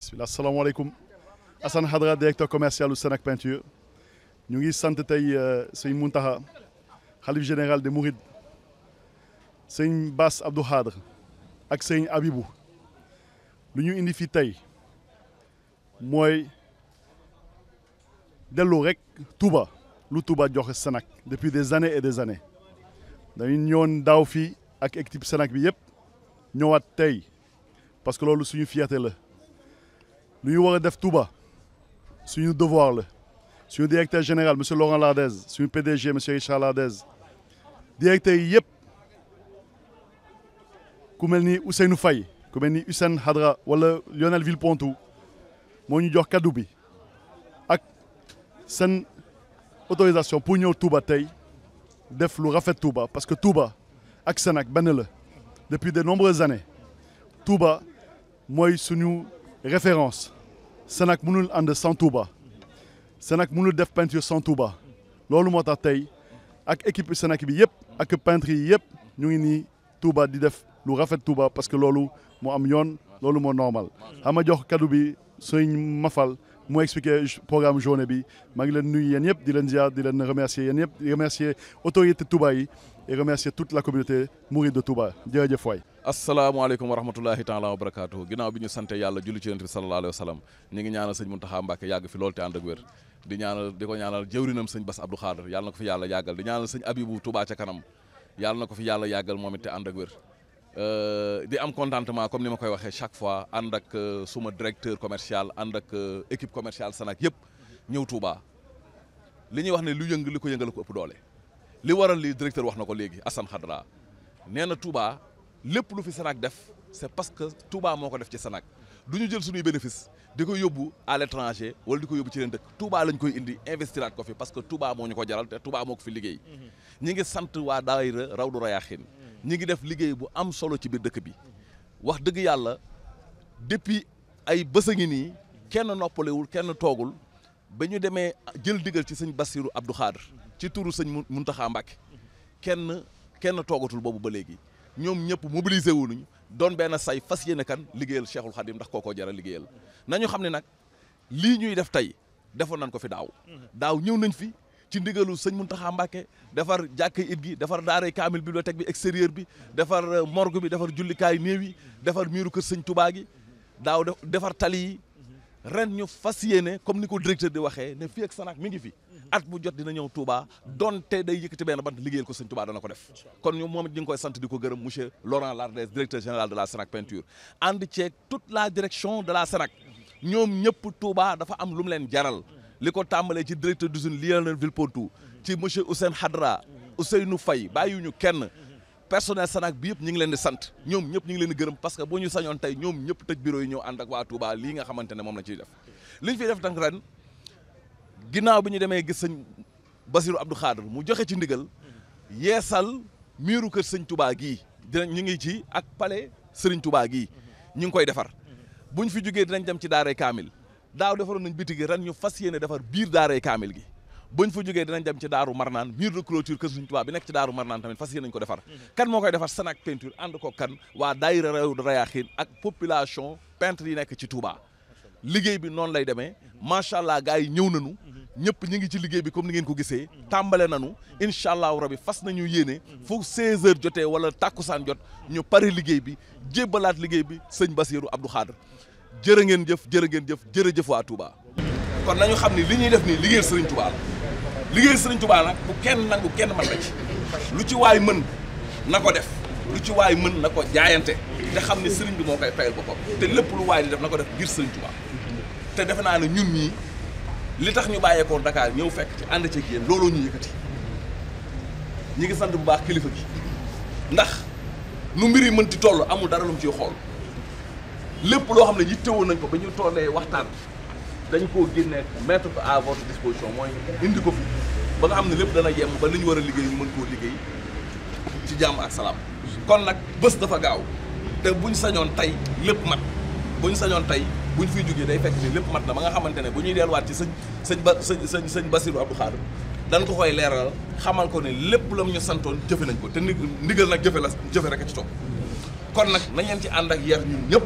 bismillah salaamaaleykum Assane Hadra directeur commercial du Senac Peinture ñu ngi sant tey sëñ Mountakha xalif général des Mourides sëñ Bass Abdou Khadre ak sëñ Abibou lu ñu indi fii tey mooy dellu rek Touba lu Touba joxe Senac depuis des années et des années dañu ñëwoon daaw fii ak équipe Senac bi yëpp ñëwaat tey parce que loolu suñu fierté la lu ñu war a def Touba suñu devoir la suñu directeur général monsieur Laurent Lardez suñu PDG monsieur Richard Lardez directeur yi yëpp ku mel ni Ousseynou Faye ku mel ni Hissène Hadra wala Lionel Villepomtou moo ñu jox kaddu bi ak seen autorisation pour ñëw Touba tey def lu rafet Touba parce que Touba ak Senac benn la depuis de nombreuses années Touba mooy suñu référence Senac mënul ànd sans Touba Senac mënul def peinture sans Touba loolu moo tax tey ak équipe Senac bi yëpp ak peintre yi yëpp ñu ngi nii Touba di def lu rafet Touba parce que loolu moo am yoon loolu moo normal xam nga jox kaddu bi sëñ Mafal mu expliqué programme journée bi maa ngi leen nuyu yéen yëpp di leen ziar di leen remercier yéen yëpp di remercier autorité Touba yi et remercier toute la communauté mouride de Touba jërëjëf waay. asalaamaaleykum wa rahmatulahi taala wa barakaatuhu ginnaaw bi ñu sante yàlla julli ci yonent bi sallallahu alayhi wa sallam ñu ngi ñaanal sëñ Mountakha Mbacké yàgg fi loolu te ànd ak wér di ko ñaanal jëwrinam sëñ Bass Abdou Khadre yàlla na ko fi yàlla yàggal di ñaanal sëñ Abibou Touba ca kanam yàlla na ko fi yàlla yàggal moom it te ànd ak wér di am contentement comme ni ma koy waxee chaque fois ànd ak suma directeur commercial ànd ak équipe commerciale Senac yëpp ñëw Touba li ñuy wax ne lu yëng li ko yëngal ko ëpp doole li waral li directeur wax na ko léegi Assane Hadra nee na Touba lépp lu fi Senac def c'est parce que Touba moo ko def ci Senac du ñu jël suñuy bénéfice di ko yóbbu à l'étranger wala di ko yóbbu ci leen dëkk Touba lañ koy indi investiraat ko fi parce que Touba moo ñu ko jaral te Touba moo ko fi liggéey ñi ngi sant waa daayira Rawdu Rayaahin ñi ngi def liggéey bu am solo ci biir dëkk bi wax dëgg yàlla depuis ay bés a ngi nii kenn noppalewul kenn toogul ba ñu demee jël digal ci sëñ Bassirou Abdou Khadre ci turu sëñ Mountakha Mbacké kenn toogatul boobu ba léegi ñoom ñëpp mobilisé wu nañu doon benn say fas yéene kan liggéeyal Cheikhul Khadim ndax kookoo jara liggéeyal nañu xam ne nag lii ñuy def tey defoon nañ ko fi daaw ñëw nañ fi ci ndigalu sëñ Mountakha Mbacké defar jàkka it gi defar daaray kaamil bibliothèque bi extérieur bi defar morgue bi defar jullikaay néew yi defar miiru kër sëñ Touba gi daaw defar tali yi ren ñu fas yéene comme ni ko directeur di waxee ne fii ak Senac mi ngi fi at bu jot dina ñëw Touba donte day yëkkati benn bant liggéeyal ko sëñ Touba dana ko def kon ñu moom it ñu ngi koy sant di ko gërëm monsieur Laurent Lardez directeur général de la Senac Peinture ànd ceeg toute la direction de la Senac ñoom ñëpp Touba dafa am lu mu leen jaral li ko tàmbalee ci directeur d'usine Lionel Villepomtou ci monsieur Hissène Hadra Ousseynou Faye bàyyiwuñu kenn personnel Senac bi yëpp ñu ngi leen di sant ñoom ñëpp ñu ngi leen di gërëm parce que bu ñu sañoon tey ñoom ñëpp tëj bureau yi ñëw ànd ak waa Touba lii nga xamante ne moom la ciy def li ñu fiy def nag ren ginnaaw bi ñu demee gis sëñ Bassirou Abdou Khadre mu joxe ci ndigal yeesal miiru kër sëñ Touba gii ñu ngi ci ak palais Serigne Touba gii ñu ngi koy defar buñ fi jógee dinañ dem ci daaray kaamil daaw defaroon nañ biti gi ren ñu fas yéene defar biir daaray kaamil gi buñ fa jógee dinañ dem ci daaru Marnaan mur de clôture kër Sëriñ Tuubaa bi nekk ci daaru Marnaan tamit fas yéene nañ ko defar kan moo koy defar Senac Peinture ànd ko kan waa daayira Rawdu Rayaahin ak population peintre yi nekk ci Touba liggéey bi noonu lay demee macha allah gars yi ñëw nañu ñëpp ñi ngi ci liggéey bi comme ni ngeen ko gisee tàmbale nañu incha allahu rabi fas nañu yéene fu 16h jotee wala takkusaan jot ñu pare liggéey bi jébbalaat liggéey bi sëñ Bassirou Abdou Khadre jërë ngeen jëf jërëjëf waa Touba. kon nañu xam ni li ñuy def nii liggéeyal Serigne Touba la liggéeyal Serigne Touba nag bu kenn nangu kenn mën na ci lu ci waay mën na ko def lu ci waay mën na ko jaayante te xam ni Serigne bi moo koy fayal boppam te lépp lu waay di def na ko def ngir Serigne Touba te defe naa ne ñun ñii li tax ñu bàyyeekoo Dakar ñëw fekk ci ànd ci yéen looloo ñu yëkkati ñi ngi sant bu baax kilifa gi ndax nu mbir yi mënti toll amul dara lu mu ciy xool. lépp loo xam ne yittewoon nañ ko ba ñu tollee waxtaan dañ koo génne mettre ko à votre disposition mooy indi ko fi ba nga xam ne lépp dana yem ba li ñu war a liggéey ñu mën koo liggéey ci jàmm ak salaam kon nag bés dafa gaaw te buñ sañoon tey lépp mat buñ sañoon tey buñ fiy jógee day fekk ni lépp mat na ba nga xamante ne bu ñuy delluwaat ci sëñ Bassirou Abdou Khadre dañ ko koy leeral xamal ko ne lépp lam ñu santoon jëfe nañ ko te ndigal nag jëfe rek a ci topp kon nag nañ leen ci ànd ak yar ñun ñëpp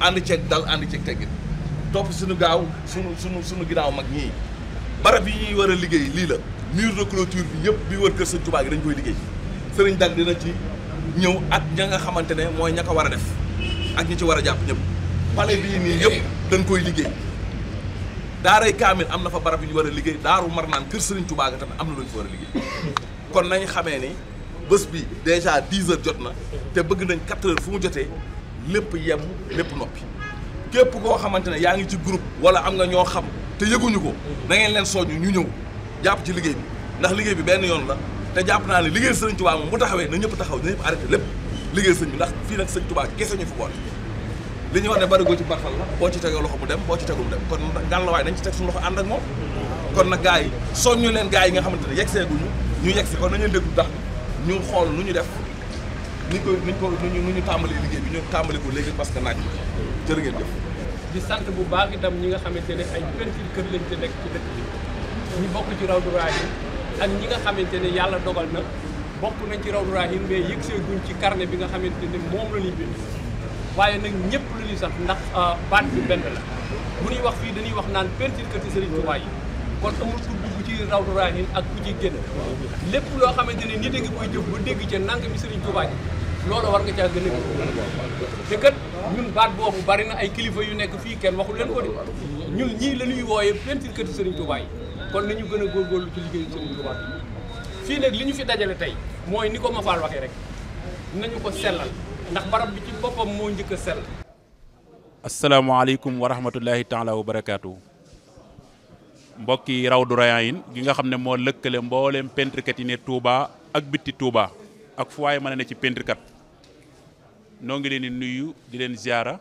ànd ceeg dal ànd ceeg teggin topp suñu gaaw suñu ginnaaw mag ñii barab yi ñuy war a liggéey lii la mur de clôture bi yëpp bi wër kër sëñ Touba gi dañ koy liggéey sëriñ Dag dina ci ñëw ak ña nga xamante ne mooy ña ko war a def ak ñi ci war a jàpp ñëpp palais bii nii yëpp dañ koy liggéey daaray kaamil am na fa barab yu ñu war a liggéey daaru Marnaan kër sëriñ Touba ga tamit am na lu ñu fa war a liggéey kon nañ xamee ni bés bi déjà 10 heures jot na te bëgg nañ 4 heures fu mu jotee lépp yem lépp noppi képp koo xamante ne yaa ngi ci groupe wala am nga ñoo xam te yëguñu ko na ngeen leen soññu ñu ñëw jàpp ci liggéey bi ndax liggéey bi benn yoon la te jàpp naa ne liggéey sëriñ Touba moom bu taxawee na ñëpp taxaw na ñëpp arrêté lépp liggéey sëñ bi ndax fii nag sëñ Touba kese ñu fi boole li ñuy wax ne bari goo ci barxal la boo ci tegee loxo mu dem boo ci tegul mu dem kon ngan la waaye nañ ci teg suñu loxo ànd ak moom kon nag gars yi soññu leen gars yi nga xamante ne yegsee guñu ñu yegsi kon nañu déglu ndax ñu xool nu ñu def nu ñu tàmbalee liggéey bi ñu tàmbali ko léegi parce que naaj bi jërë ngeen jëf di sant bu baax itam ñi nga xamante ne ay peinture kër lañ ci nekk ci dëkk bi ñu bokk ci Rawdu Rayaahin ak ñi nga xamante ne yàlla dogal na bokk nañ ci Rawdu Rayaahin mais yëgsee guñ ci carnet bi nga xamante ne moom la ñuy bind waaye nag ñëpp la ñuy sant ndax baat bi benn la bu ñuy wax fii dañuy wax naan peinture kër ci Serigne Touba yi kon amul ku dugg ci Rawdu Rayaahin ak ku ci génn lépp loo xamante ne nit a ngi koy jëf ba dégg ca nang mi Serigne Touba ji loolu war nga caa gën a te kat ñun baat boobu bari na ay kilifa yu nekk fii kenn waxul leen ko de ñun ñii la ñuy wooyee peinture kër ci Serigne Touba yi kon nañu gën a góorgóorlu ci liggéeyu Serigne Touba bi fii nag li ñu fi dajale tey mooy ni ko ma faal waxee rek nañu ko sellal ndax barab bi ci boppam moo njëkk a sell. asalaamaaleykum wa rahmatullahi taala wa barakaatu. mbokki Rawdu Rayaahin gi nga xam ne moo lëkkale mbooleem peintrekat yi ne Touba ak bitti Touba ak fu waaye mën a ne ci peintrekat noo ngi leen di nuyu di leen ziara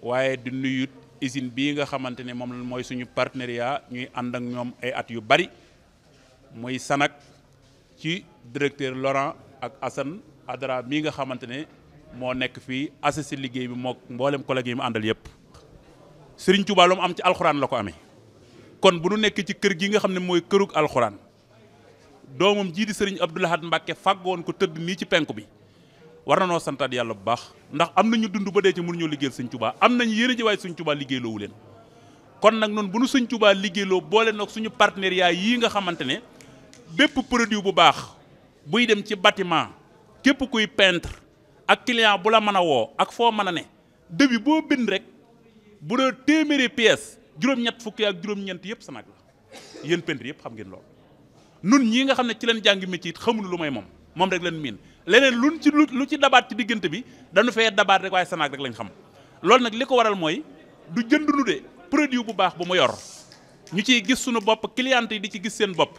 waaye di nuyu usine bii nga xamante ne moom mooy suñu partenariat ñuy ànd ak ñoom ay at yu bari muy Sanak ci directeur Laurent ak Assane Adara mii nga xamante ne moo nekk fii assisté liggéey bi moo mboolem collègue yi mu àndal yëpp. Serigne Touba lu mu am ci alxuraan la ko amee kon bu nu nekk ci kër gi nga xam ne mooy kërug alxuraan doomam jii di Serigne Abdou Lahad Mbacké fàggoon ko tëdd nii ci penku bi war na noo santaat yàlla bu baax ndax am nañu dund ba dee ci mënuñoo liggéeyal Serigne Touba am nañu yéen a ji waaye Serigne Touba liggéeyloowu leen kon nag noonu bu nu Serigne Touba liggéeyloo boole nag suñu partenariat yii nga xamante ne bépp produit bu baax buy dem ci bâtiment képp kuy peintre ak client bu la mën a woo ak foo mën a ne devis boo bind rek bu dee téeméeri pièce juróom-ñett fukki ak juróom-ñeent yëpp Sanak la yéen peintre yëpp xam ngeen loolu nun ñii nga xam ne ci leen jàng métier it xamuñu lu may moom rek leen miin leneen lu ci dabaat ci diggante bi dañu fee dabaat rek waaye Sanak rek lañ xam loolu nag li ko waral mooy du jënd nu de produit bu baax bu mu yor ñu ciy gis suñu bopp client yi di ci gis seen bopp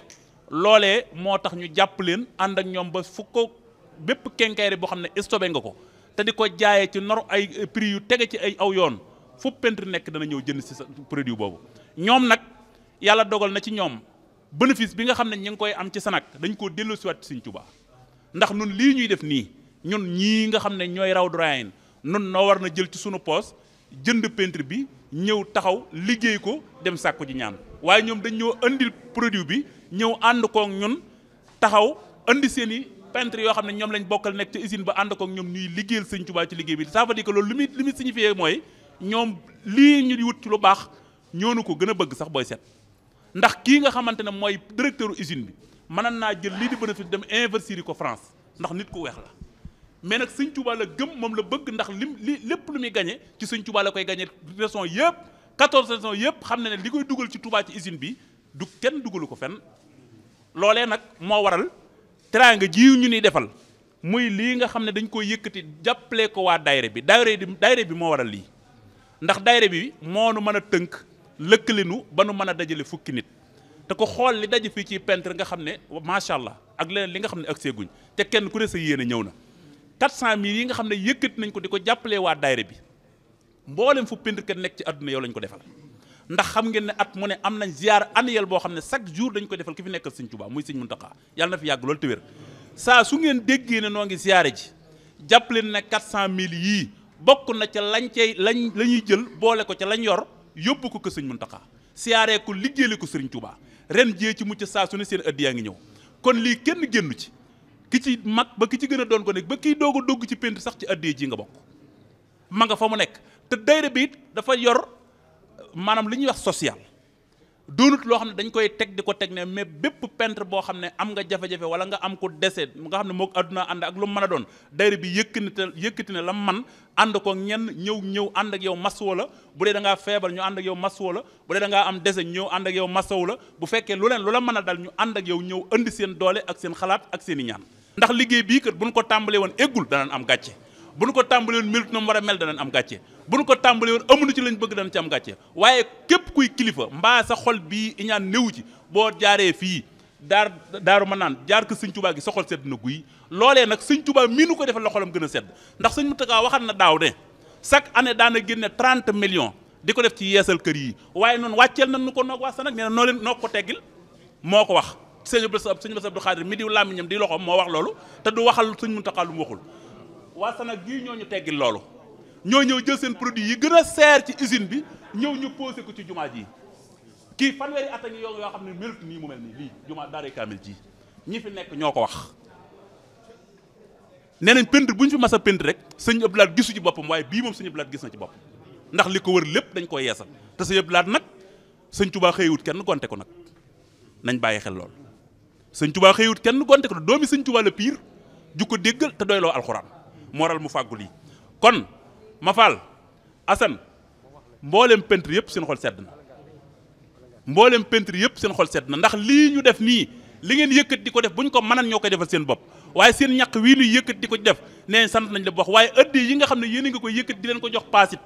loolee moo tax ñu jàpp leen ànd ak ñoom ba fu ko bépp kenkaayri boo xam ne stocké nga ko te di ko jaayee ci nor ay prix yu tege ci ay aw yoon fu peintre nekk dana ñëw jënd si sa produit boobu ñoom nag yàlla dogal na ci ñoom bénéfice bi nga xam ne ñu ngi koy am ci Sanak dañ koo delloosiwaat Serigne Touba ndax nun lii ñuy def nii ñun ñii nga xam ne ñooy Rawdu Rayaahin nun noo war na jël ci sunu poos jënd peintre bi ñëw taxaw liggéey ko dem sàkku ji ñaan waaye ñoom dañ ñoo andil produit bi ñëw ànd koog ñun taxaw andi seen i peintre yoo xam ne ñoom lañ bokkal nekk ci usine ba ànd koog ñoom ñuy liggéeyal Serigne Touba ci liggéey bi ça veut dire que loolu li muy signifié mooy ñoom lii ñu wut ci lu baax ñoonu ko gën a bëgg sax booy seet ndax kii nga xamante ne mooy directeur usine bi mënoon naa jël lii di bénéfice dem investir ko France ndax nit ku weex la mais nag Serigne Touba la gëm moom la bëgg ndax lépp lu muy gagné ci Serigne Touba la koy gagné régions yëpp 14 régions yëpp xam ne li koy dugal ci Touba ci usine bi du kenn dugalu ko fenn loolee nag moo waral teraanga ji ñu ni defal muy lii nga xam ne dañ koy yëkkati jàppale ko waa daayira bi moo waral lii ndax daayira bi moo nu mën a tënk lëkkalinu ba nu mën a dajale fukki nit te ko xool li daje fii ci peintre nga xam ne macha allah ak leneen li nga xam ne ak seeguñ te kenn ku ne sa yéene ñëw na 400 000 yi nga xam ne yëkkati nañ ko di ko jàppalee waa daayira bi mboolem fu peintre kat nekk ci àdduna yow lañ ko defal ndax xam ngeen ne at mu ne am nañ ziar annuel boo xam ne chaque jour dañ ko defal ki fi nekkal Serigne Touba muy Serigne Mountakha yàlla na fi yàgg loolu te wér saa su ngeen déggee ne noo ngi ziare ji jàppale ne 400 000 yii bokk na ca la ñuy jël boole ko ca lañ yor yóbbu ko Serigne Mountakha siyaaree ko liggéeyale ko Serigne Touba ren jee ci mucc saa su ne seen ëdd yaa ngi ñëw kon lii kenn génnu ci ki ci mag ba ki ci gën a doon ko nekk ba kiy doog a dogg ci peintre sax ci ëddee ji nga bokk ma nga fa mu nekk te daayira bi it dafa yor maanaam li ñuy wax social doonut loo xam ne dañ koy teg di ko teg ne mais bépp peintre boo xam ne am nga jafe-jafe wala nga am ko dese nga xam ne moog adduna ànd ak lu mu mën a doon daayira bi yëkkati ne la man ànd ko ñenn ñëw ànd ak yow masawu la bu dee da ngaa feebar ñu ànd ak yow masawu la bu dee da ngaa am dese ñëw ànd ak yow masawu la bu fekkee lu la mën a dal ñu ànd ak yow ñëw indi seen doole ak seen xalaat ak seen i ñaan ndax liggéey bii kat bu ñu ko tàmbalee woon eggul danañ am gàcce bu ñu ko tàmbalee woon melut na mu war a mel danañ am gàcce bu ñu ko tàmbalee woon amuñu ci lañ bëgg danañ ci am gàcce waaye képp kuy kilifa mbaa sa xol bii iñaan néew ci boo jaaree fii daaru ma naan jaar ko sëñ Tuubaa gi sa xol sedd na guy loolee nag sëñ Tuubaa mii nu ko defal la xolam gën a sedd ndax sëñ Mountakha waxal na daaw ne chaque année daana génne 30 millions di ko def ci yeesal kër yi waaye noonu wàcceel nañ nu ko noog waa Sénégal nee na noo ko teggil moo ko wax sëñ Bass Abdou Khadre mi di làmmiñam di loxoom moo wax loolu te du waxal sëñ Mountakha lu mu waxul waa Sénégal gii ñoo ñu teggil loolu ñoo ñëw jël seen produit yi gën a seer ci usine bi ñëw ñu posé ko ci jumaa ji kii fanweeri at a ngi yoo xam ne melut nii mu mel nii lii jumaa Daaray Kaamil ji ñi fi nekk ñoo ko wax nee nañ peintre bu ñu fi mas a peintre rek sëñ Abdou Lahad gisu ci boppam waaye bii moom sëñ Abdou Lahad gis na ci boppam ndax li ko wër lépp dañ koy yeesal te sëñ Abdou Lahad nag sëñ Touba xëyewut kenn gonte ko nag nañ bàyyi xel lool sëñ Touba xëyewut kenn gonte ko nag doomi sëñ Touba la piir ju ko déggal te doyloo alxuraan mooral mu fàggul yi kon ma faal Assane mboolem peintre yëpp seen xol sedd na mboolem peintre yëpp seen xol sedd na ndax lii ñu def nii li ngeen yëkkat di ko def bu ñu ko mënan ñoo koy defal seen bopp waaye seen ñàq wii ñuy yëkkat di ko def nee nañ sant nañ la bu wax waaye ëddi yi nga xam ne yéen a nga koy yëkkat di leen ko jox paasit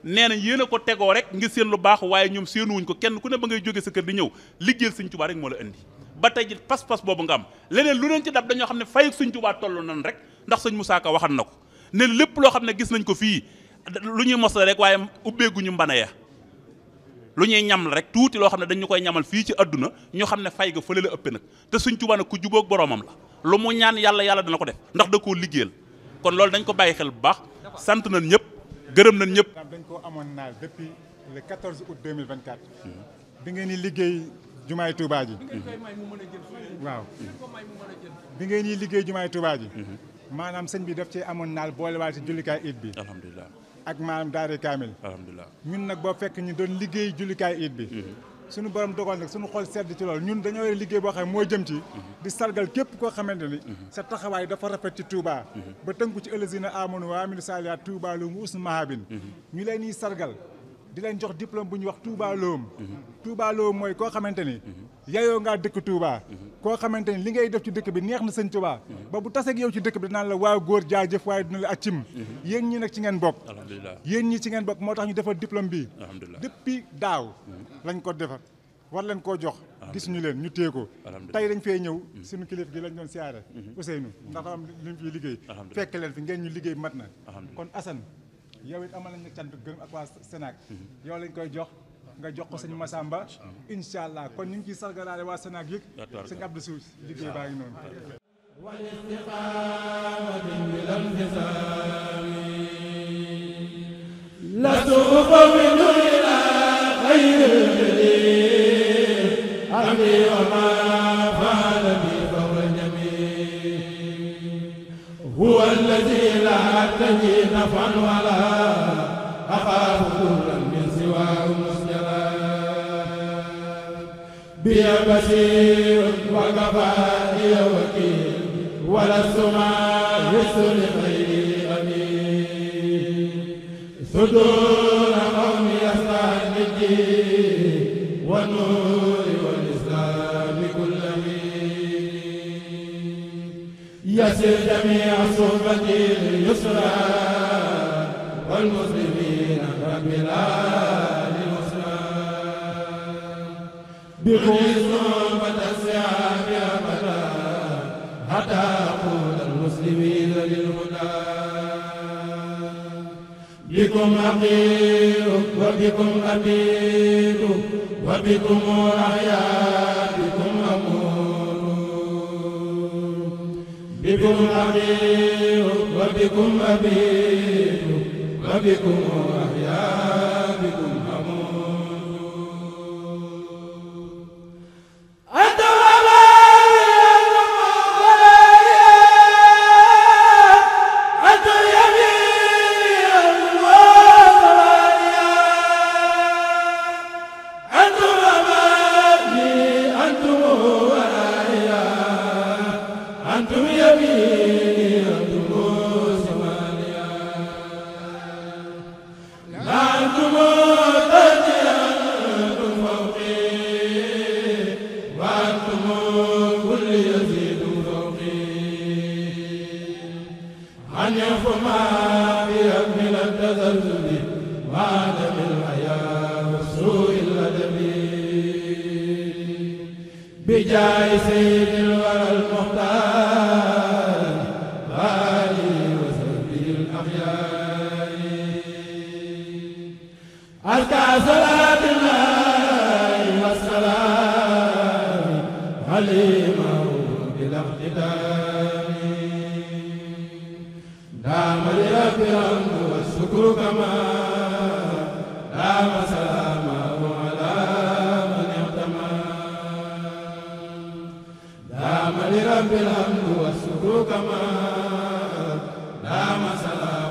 nee nañ yéen a ko tegoo rek ngir seen lu baax waaye ñoom seenuwuñ ko kenn ku ne ba ngay jóge sa kër di ñëw liggéeyal Sëñ Tuubaa rek moo la indi ba tey ji pas-pas boobu nga am leneen lu leen ci dab dañoo xam ne fay Sëñ Tuubaa toll nan rek ndax sëñ Moussa Ka waxan na ko ne lépp loo xam ne gis nañ ko fii lu ñuy mos la rek waaye ubbeeguñu mbana ya lu ñuy ñam la rek tuuti loo xam ne dañu koy ñamal fii ci adduna ñu xam ne fay ga fële la ëppee nag te Sëñ Tuubaa nag ku jubóog boroomam la lu mu ñaan yàlla dana ko def ndax da koo liggéeyal kon loolu dañ ko bàyyi xel bu baax sant nañ ñëpp gërëm nañ ñëpp. dañ ko amoon naal depuis le 14 août 2024 bi ngeen di liggéey jumaay Touba ji waaw bi ngeen di liggéey jumaay Touba ji maanaam sëñ bi daf cee amoon naal boolewaal ci jullikaay iid bi alhamdulilah ak maanaam Daaray Kaamil alhamdulilah ñun nag boo fekk ñu doon liggéey jullikaay iid bi suñu borom dogal nag suñu xol sedd ci loolu ñun dañoo yore liggéey boo xam ne moo jëm ci di sargal képp koo xamante ni sa taxawaay dafa rafet ci Touba ba tënku ci ëllëzina amanu wa amilu saalihaat Touba loom usnu mahabin ñu leen ñuy sargal di leen jox diplôme bu ñuy wax Touba loom Touba loom mooy koo xamante ni yayoo ngaa dëkk Touba koo xamante ni li ngay def ci dëkk bi neex na sëñ Touba ba bu taseeg yow ci dëkk bi dinaan la waaw góor jaajëf waaye dina la accim yéen ñi nag ci ngeen bokk yéen ñi ci ngeen bokk moo tax ñu defal diplôme bi depuis daaw lañ ko defar war leen koo jox gis ñu leen ñu téye ko tey dañ fee ñëw suñu kilif gi lañ doon siyaare Ousseynou ndax am li mu fiy liggéey fekk leen fi ngeen ñu liggéey mat na kon Assane yow it amal nañ nag cant gërëm ak waa Sénac yow lañ koy jox nga jox ko sëñ Massamba incha allah kon ñu ngi ciy sargalaale waa Sénac yëg sëñ Abdou Sow liggéey baa ngi noonu هو الذي لا تجي نفعا ولا أخاف ضرا من سواه مسجرا بي بشير وكفاني وكيل ولست معه لغيري أمين صدور قوم يسعى بالدين والنور والإسلام كل يسر جميع صحبتي اليسرى والمسلمين رب العالمين اليسرى بكم صحبة السعاب أبدا حتى أقول المسلمين للهدى بكم أقيل وبكم أبيد وبكم أحيا بكم أمور بكم أبيد وبكم أبيد وبكم أحيا بكم أمور بجاه سيد الورى المختار وآله وصحبه الأخيار أزكى صلاة الله والسلام عليما بلا اقتدار دام لرب الحمد والشكر كما دام سلامه على من اعتمى دام لرب الحمد والشكر كما دام سلامه